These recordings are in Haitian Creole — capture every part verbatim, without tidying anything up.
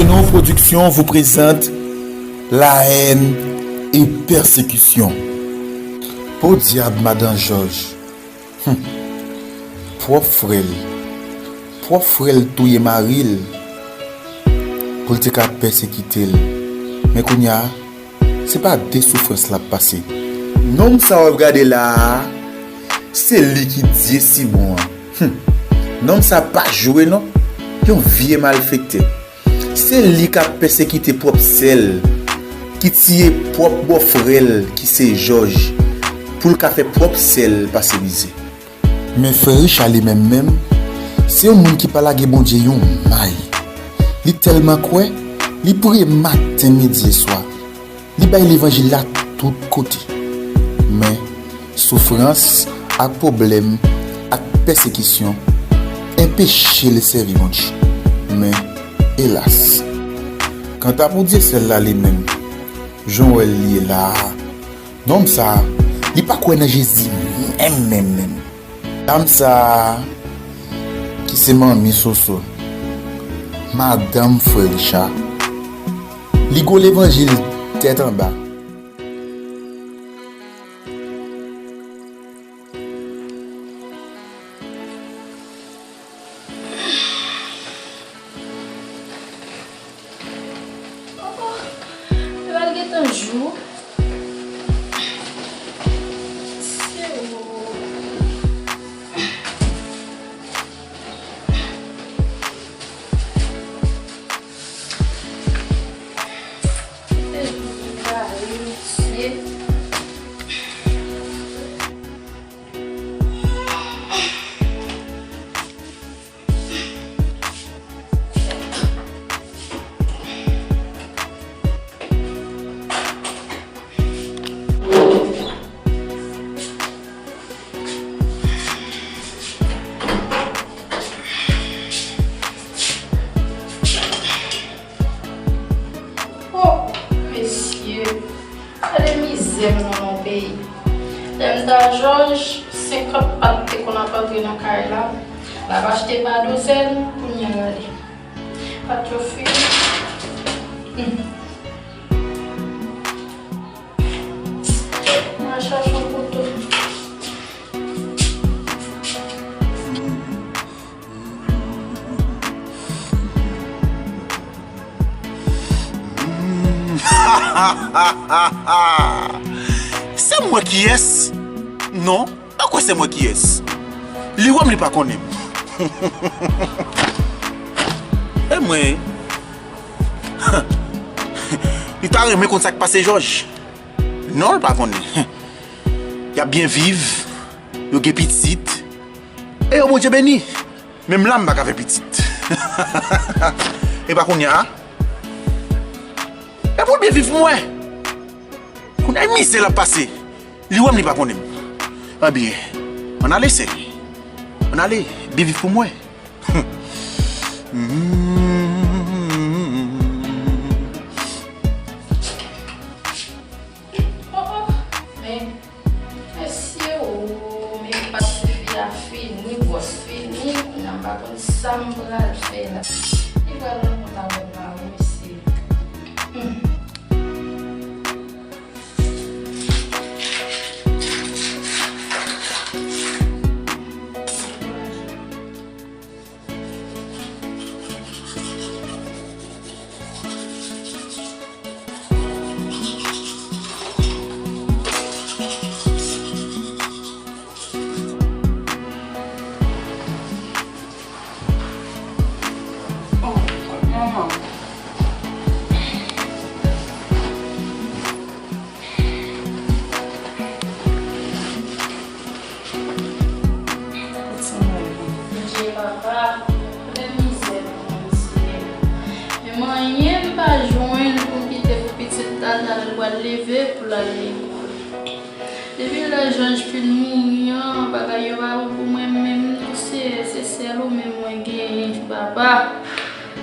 Geno Production vous présente La haine et persécution. Podyab, madan Jòj. Hum. Pwòp frè l. Pwòp frè l touye mari l pou l te ka pèsekite l. Men kounye a, se pa de soufrans l ap pase. Nonm sa w ap gade la a, se li ki Dye Simon an. Hum. Nonm sa pa jwe non. Yon vye malfektè. Se li k ap pèsekite pwòp sè l, ki tiye pwòp bòfrè l, ki se Jòj, pou l ka fè pwòp sè l pase mize. Men frè Richa li menm menm, se yon moun ki pa lage Bondye yon may. Li tèlman kwè, li priye maten, midi e swa. Li bay levanjil la tout kote. Men, soufrans ak pwoblèm ak pèsekisyon enpeche l sèvi Bondye. Men, elas. Kanta pou Dyesèl la li menm, jan w wè l ye la a, nonm sa a, li pa kwè nan Jezi menm, menm, menm. Dam sa a, ki se manmi Soso, madanm frè Richa, li gwo levanjil tèt anba. Oh, oh. Li pral gentan jou. Se ou. Kite jou vin kare, mesye. Oh, mesye. Gade mizè m nan mon peyi. Lè m ta Jòj, senkant pat te konn ap antre nan kay la. L ap achte pa dozèn, kounye a gade. Pat yo fini. Hmm. M al chache yon kouto. Se mwen kiyès? Non, pa kwè se mwen kiyès. Li wè m, li pa konnen m. E mwen, li ta renmen konn sa k pase Jòj. Non, l pa konnen. Y ap byen viv, yo gen pitit, e yo Bondye beni. Menm la, m pa ka fè pitit. E pa kounye a, e pou l byen viv pou mwen. Kounye a, mizè l ap pase. Li wè m, li pa konnen m. Ebyen, ann ale, sè. Ann ale, byen viv pou mwen. Oh, oh, men, mesye, oh, men pat tifi a fini, bwòs fini, kounye a m pa konn sa m pral fè la. Li pral rankontre avè m la wi, mesye. Hmm. Oh, manman. Bondye papa, konnen mizè nou, Bondye. Men manyen m pa jwenn pou m kite pou pitit la, talè l pral leve pou l al lekòl. Depi lè Jòj fin mouri an, bagay yo pa bon pou mwen menm non, Seyè, se sèl ou menm mwen genyen, papa.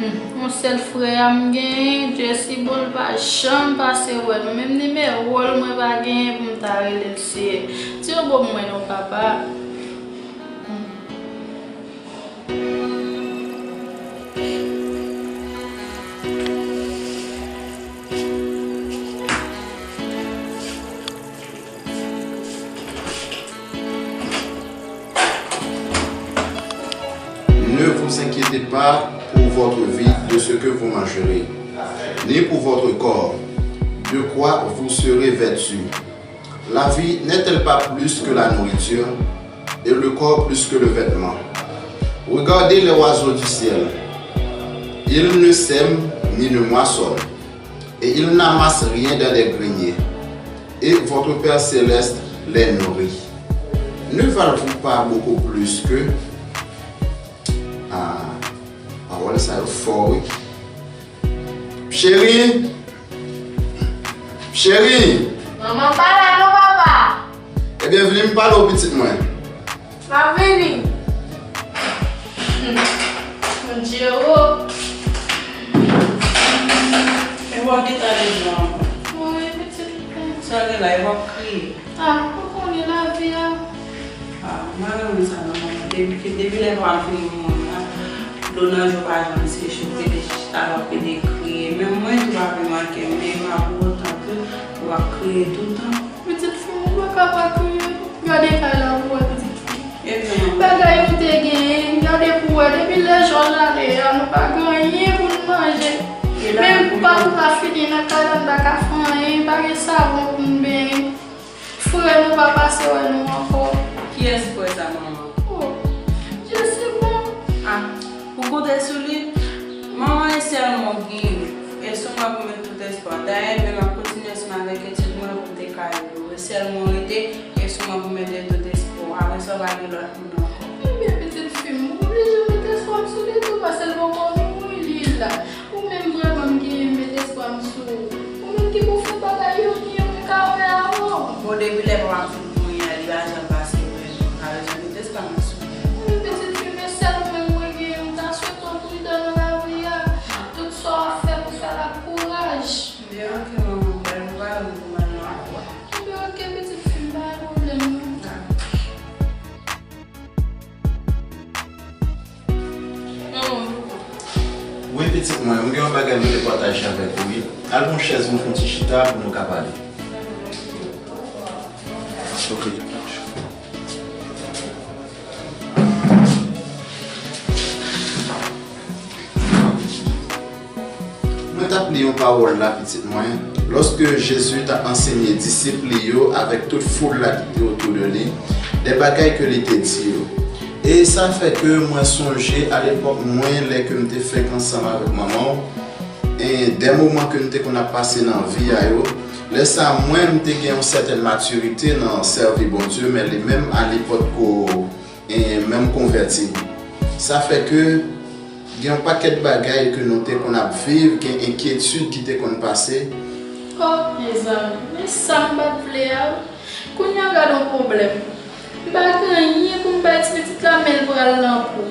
Hmm, yon sèl frè a m genyen, Dye si bon, l pa janm pase wè nou. Menm nimewo l mwen pa genyen pou m ta rele l, Seyè. Di yon mo pou mwen non, papa. Hmm. Ne vous inquiétez pas pour votre vie de ce que vous mangerez, ni pour votre corps de quoi vous serez vêtu. La vie n'est-elle pas plus que la nourriture, et le corps plus que le vêtement? Regardez les oiseaux du ciel. Ils ne sèment ni ne moissonnent, et ils n'amassent rien dans des greniers, et votre Père céleste les nourrit. Ne valez-vous pas beaucoup plus que... Ah, pawòl sa yo fò, wi. Cheri! Cheri! Manman pa la non, papa. Ebyen, vini m pale w, pitit mwen. M ap vini. Bondye o. E w ap gentan deja. Wi, pitit mwen. Sa gen la, e w ap kriye. Ah, ou konnen lavi a. Ah, malere sa nan manman. Depi, depi lè papa m fin mouri a, dlo nan je w pa janm seche, ou rete chita, w ap rete kriye. Menm mwen tou pa vle manke m, men pa pou otan ke w ap kriye toutan. Pitit fi m, ou pa ka pa kriye. Gade kay la pou wè, pitit fi m. Ebyen. Bagay nou te genyen, gade pou wè, depi lè Jòj ale a, nou pa gen anyen pou n manje. Menm pat ou pa fini nan kay la, n pa ka fè anyen, pa gen savon pou n benyen. Frè nou pa pase wè nou ankò. Kiyès frè sa, manman? Oh, Jesi bon. Ah, ou konte sou li? Manman, e sèl mwen w gen. E sou mwen pou met tout espwa. Dayè, menm ap kontinye sou mwen avèk etid mwen pou m te ka rive. E sèl mwen w rete, e sou mwen pou mete tout espwa w. Apre sa, w pa gen lòt moun ankò. Ebyen, pitit fi m, ou oblije met espwa m sou li tou, paske l poko mouri, li la. Ou menm vrèman m genyen met espwa m sou ou. Ou menm ki pou fè bagay yo byen, mwen ka wè avè w. Bon, depi lè papa m fin mouri a, li pa janm pase wè m. M pa bezwen met espwa m sou ou. Wi, pitit fi, men sèl ou menm mwen genyen. M ta swete w pridan nan lavi a. Tout sa w ap fè pou fè l ak kouraj. Ebyen, oke, manman, m pral prepare m pou m al nan kou a. Ebyen, oke, pitit fi m, pa gen pwoblèm, non. Wi, pitit mwen, m gen yon bagay m vle pataje avèk ou, wi. Al pran chèz, nou fè yon ti chita pou nou ka pale. Ok. Mwen t ap li yon pawòl la, pitit mwen, lòske Jezi t ap ansenye disip li yo avèk tout foul la ki te otou de li, de bagay ke li te di yo. E sa fè ke mwen sonje alepòk mwen, lè ke m te fèk ansanm avèk manman w, e de moman ke n te konn ap pase nan vi a yo. Lè sa a, mwen, m te gen yon sètèn matirite nan sèvi Bondye, men li menm, a li potko e menm konvèti. Sa fè ke gen yon pakèt bagay ke nou te konn ap viv, gen enkyetid ki te konn pase. Oh, mezanmi, men sa m pa t vle a wi. Kounye a gade yon pwoblèm. M pa gen anyen pou m bay ti pitit la, men l pral nan kou.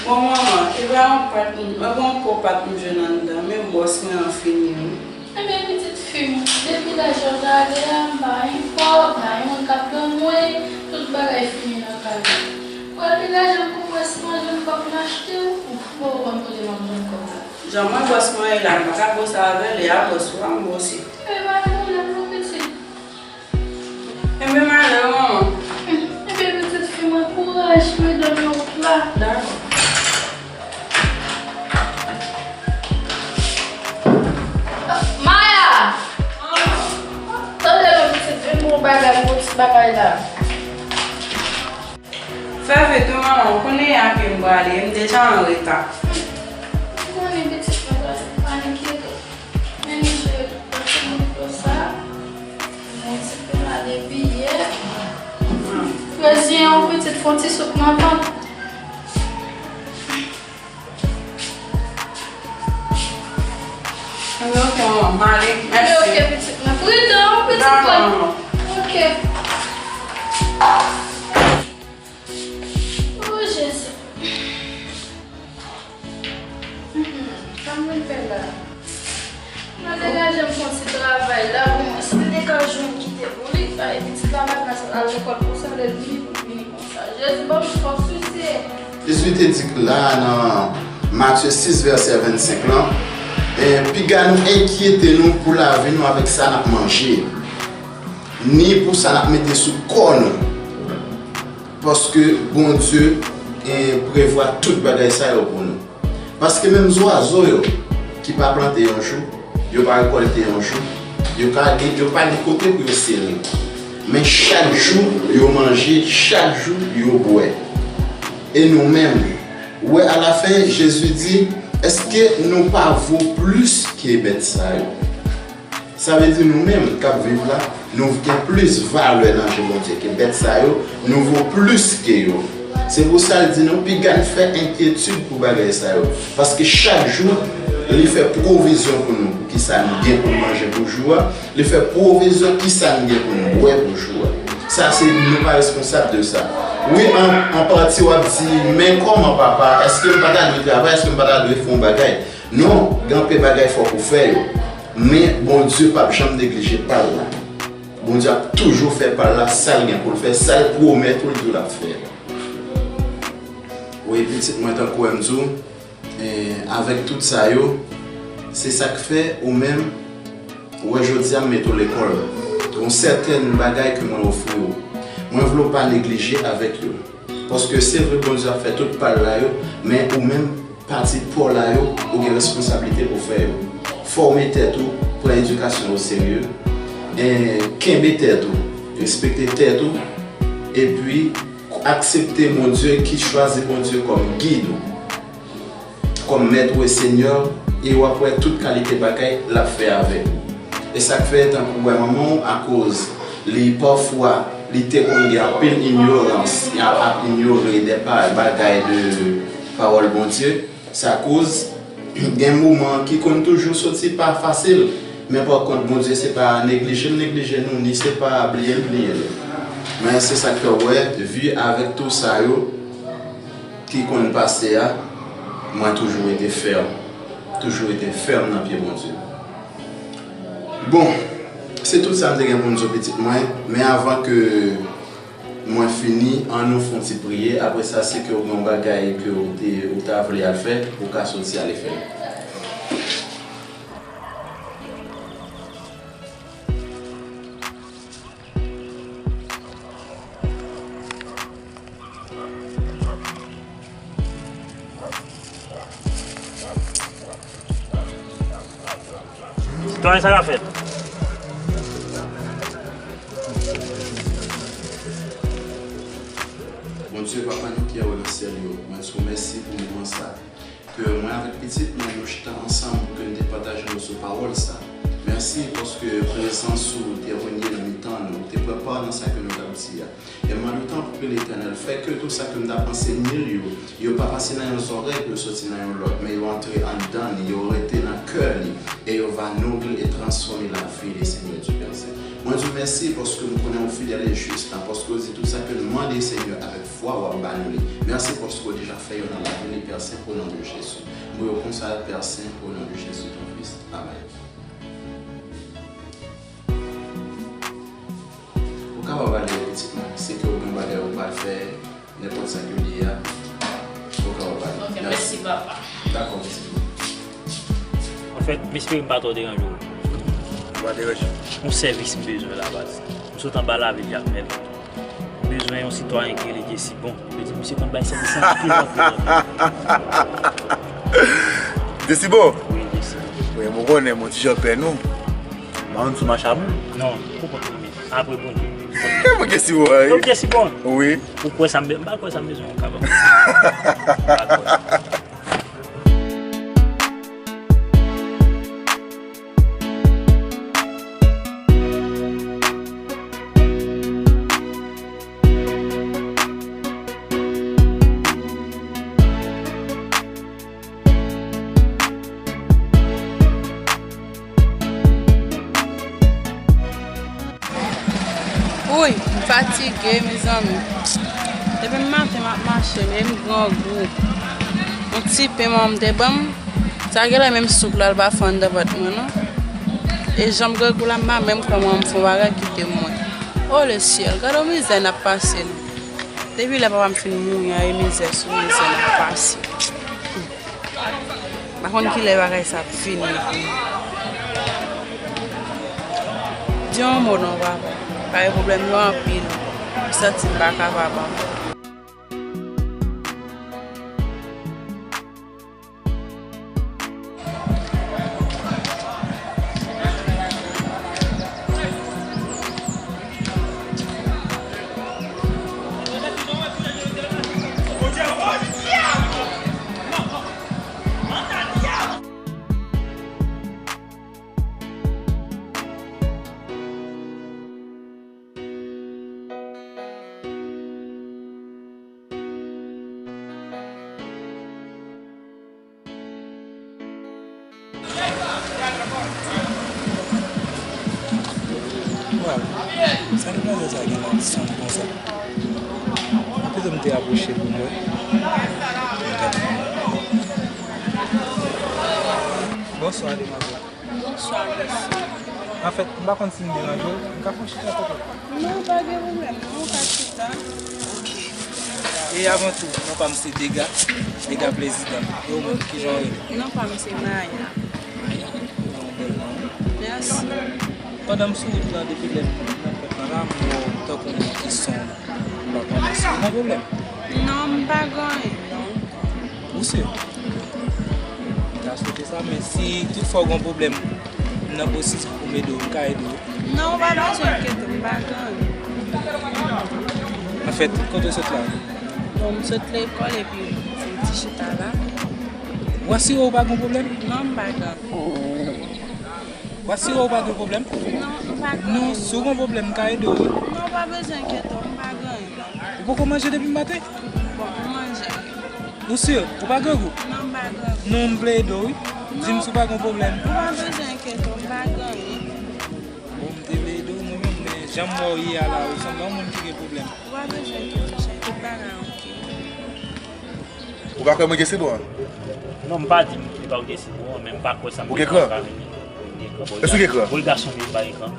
Bon, manman, e pa yon pat m, e pa yon po pat m jwenn anndan, men bwòs mwen an fini, wi. Ebyen, pitit fi m, depi lè Jòj ale a, m pa gen kòb, m pa gen moun k ap ban mwen, tout bagay fini nan kay la. Pral gen lajan pou m wè si m jwenn kòb m achte, ou, bon, ou konn kote m ap jwenn kòb la. Jan mwen bwòs mwen ye la, m pa ka bwose avè l, e a bwòs ou a m bwose. E pa gen pwoblèm non, pitit. Enben, m ale wi, manman. Enben, pitit fi mwen, kouraj, medam yo la. Dakò. Maya! Tande non, pitit, vin pou yon bagay, yon ti bagay la. Fè vit wi, manman, ou konnen a pye m prale, m deja an reta. M konnen, pitit mwen, pa enkyete w. Men nou jere tout pati moun dlo sa. Mwen ti pe la depi yè. Frè Ziyen, yon pitit fon ti soup nan tant. Anben, oke, manman, m ale. Mèsi. Oke, pitit mwen. Pridan, pitit mwen. Dakò, manman. Oke. O Jezi. Sa m vin fè la? Mwen degaje m fè yon ti travay la pou mwen. Si m te ka jwenn kite pou li, sa e pitit la pa ka al lekòl konsa, lè l vini pou l vini konsa. Jezi ban m fòs wi Seyè. Jezi te di la nan Matye sis vèsè vennsenk lan, e Piga nou enkyete nou pou lavi nou avèk sa n ap manje, ni pou sa n ap mete sou kò nou. Paske Bondye, eh, prevwa tout bagay sa yo pou nou. Paske menm zwazo yo ki pa plante yon jou, yo pa rekòlte yon jou, yo ka gen, yo pa gen kote pou yo sere. Men chak jou yo manje, chak jou yo bwè. E nou menm, ou wè, alafen, Jezi di, èske nou pa vo plis ke bèt sa yo? Sa vle di nou menm k ap viv la, nou gen plis valè nan je Bondye ke bèt sa yo, nou vo plis ke yo. Se pou sa l di nou, piga n fè enkyetid pou bagay sa yo. Paske chak jou, li fè pwovizyon pou nou, pou kisa n gen pou n manje pou jou a, li fè pwovizyon kisa n gen pou n bwè pou jou a. Sa, se nou pa responsab de sa. Wi, an, an pati, w ap di, men kòman, papa, èske m pa ta dwe travay, èske m pa ta dwe fè yon bagay? Non, gen anpil bagay fòk ou fè yo. Men Bondye p ap janm neglije pa l la. Bondye ap toujou fè pa l la, sa l gen pou l fè, sa l pwomèt ou, l di w l ap fè. Wi, pitit mwen, tankou w wè m di w, eh, avèk tout sa yo, se sa k fè ou menm, ou wè jodi a m mete w lekòl. Gon sètèn bagay ke mwen ofri w. Mwen vle w pa neglije avèk yo. Paske se vre Bondye ap fè tout pa l la yo, men ou menm, pati pa w la yo, ou gen responsablite pou w fè yo. Fòme tèt ou, pran edikasyon w oserye, e kenbe tèt ou, respekte tèt ou, epi aksepte Bondye ki chwazi Bondye kòm gid ou, kòm mèt ou e senyè w, e w ap wè tout kalite bagay l ap fè avèk ou. E sa k fè, tankou w wè manman w, akoz li pafwa, li te konn gen anpil inyorans, y ap, ap inyore de pa, bagay de pawòl Bondye, sa koz gen moman ki konn toujou soti pa fasil. Men pa kont, Bondye se pa neglije l neglije nou, ni se pa bliye l bliye nou. Men se sa k fè w wè, vi avèk tou sa yo, ki konn pase a, mwen toujou rete fèm. Toujou rete fèm nan pye Bondye. Bon, se tout sa m te gen pou m di w, pitit mwen. Men avan ke mwen fini, ann nou fè yon ti priye. Apre sa, si ke w gen yon bagay ke w te, ou ta vle al fè, ou ka soti ale fè l. Sitwayen, sa k ap fèt? Bondye, Papa nou ki anwo nan syèl yo, mwen di w mèsi pou moman sa. Ke mwen avèk pitit mwen, nou chita ansanm pou ke n te pataje moso pawòl sa. Mèsi paske prezans ou te renye nan mitan nou, ou te pran pa nan sa ke nou t ap di a. E m mande w tanpri, Letènèl, fè ke tou sa ke m t ap ansenye l yo, yo pa pase nan yon zòrèy pou yo soti nan yon lòt, men yo antre anndan li, yo rete nan kè li, e yo va nouri e transfòme lavi li, Senyè Dye Pè Sen. Mwen di w mèsi paske m konnen w fidèl e jis, paske w di tou sa ke n mande, Senyè, avèk fwa w ap ba nou li. Mèsi paske w deja fè yo nan lavi li, Pè Sen, o non de Jezi. M priye w konsa, Pè Sen, o non de Jezi, ton Fis. Amèn. Ou kapab ale, pitit mwen. Si ke w gen yon bagay ou pral fè, nenpòt sa ke l ye a, ou kapab ale. Ok, mèsi, papa. Dakò, pitit mwen. Anfèt, m espere m pa twò deranje w. Pa deranje. Yon sèvis m bezwen la, baz. M sot anba lavil Jakmèl. M bezwen yon sitwayen ki rele Jesibon. Yo di misye konn bay sèvis anpil, anpil, anpil. Jesibon? Wi, Jesibon. Wi, mwen konnen, mon ti Jan pè nou. Mwen sou mache a moun. Non, pou kont mwen. Apre Bondye. Mwen Jesibon, wi. Ou Jesibon? Wi. Ou kwè sa m be-, m pa kwè sa m bezwen yon kaba. M pa kwè. Wouy, m fatige, mezanmi. Depi m maten, m ap mache, men m grangou. Yon ti pen manman m te ban m, sa genlè menm soup la, l pa fè anndan vant mwen, non. E jan m grangou la, m pa menm kwè manman m fè yon bagay kite m mwen. O lesyèl, gade yon mizè n ap pase, non. Depi lè papa m fin mouri an, e mizè sou mizè n ap pase. Pa konn kilè bagay sa ap fini pou m. Di yon mo non, papa. Bagay pwoblèm yo anpil. M santi m pa kapab ankò. Waw, sa demwazèl sa gen nan sanm konsa? Pito m te apwoche l pou m wè. Bonswa, demwazèl. Bonswa, mesye. Anfèt, m pa konn si m deranje w, m ka fè yon chita kote w? Non, pa gen pwoblèm, non, ou ka chita. Ok. E avan tou, non pa m se Dega, Dega Prezidan. E ou menm, kijan w rele? Non pa m se Maya. Maya, yon bèl non. Mèsi. Pandan m sou wout lan, depi lè m nan pòt lan la, m wè w tankou yon moun ki sonm. M pa konnen si w gen pwoblèm. Non, m pa gen anyen, non. Ou si? M ta swete sa, men si tout fwa w gen yon pwoblèm, m nan posizyon pou m ede w, m ka ede w. Non, ou pa bezwen enkyete w, m pa gen anyen. Anfèt, kote w sot la? Bon, m sot lekòl epi m ti chita la. W asire w pa gen pwoblèm? Non, m pa gen anyen. W asire w pa gen pwoblèm? Non, m pa gen anyen. Non, si w gen pwoblèm, m ka ede w, wi. Non, ou pa bezwen enkyete w, m pa gen anyen, non. Ou poko manje depi maten? Bon, m manje. Ou si? Ou pa grangou? Non, m pa grangou. Non, m vle ede w, wi. Di m si w pa gen pwoblèm. Ou pa bezwen enkyete w, m pa gen anyen. Bon, m te vle ede w, mwen menm, men jan m wè w ye a la, ou sanble yon moun ki gen pwoblèm. Ou pa bezwen enkyete w, chèf, tout bagay oke. Ou pa kwè mwen gen sidwon? Non, m pa di m, li pa ou gen sidwon, men m pa kwè sa. Ou gen kran? Ou gen kran. Èske ou gen kran? Bon, gason li pa gen kran.